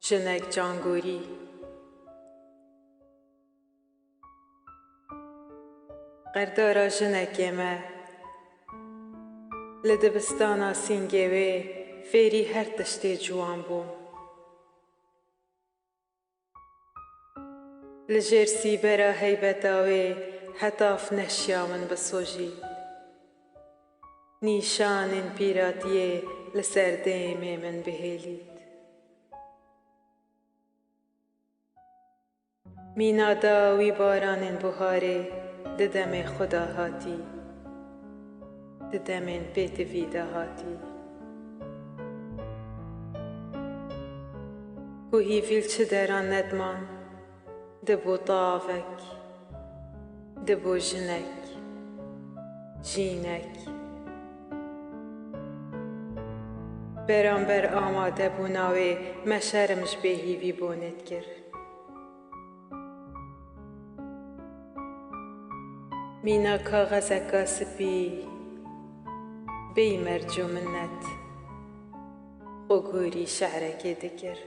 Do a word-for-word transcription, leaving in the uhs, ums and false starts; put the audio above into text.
Jinek cangorî. Qerdara jinekê me li dibistana sîngê wê fêrî her tiştê ciwan bûm. Li jêr sîbera heybeta wê hetav neşiya min bisojît. Nîşanên pîratiyê li ser dêmê min bihêlît. Mîna dawî baranên buharê di demê xwe de hatî, di demên pêtivî de hatî. Ku hîvî li çi deran nediman, dibû tavek, dibû jinek, jînek. Beramber amadebûna wê me şerm ji bêhîvî bonê dikir. Mîna kaxezeka spî, bêyî merc û minnet, xwe gorî şe'rekê dikir.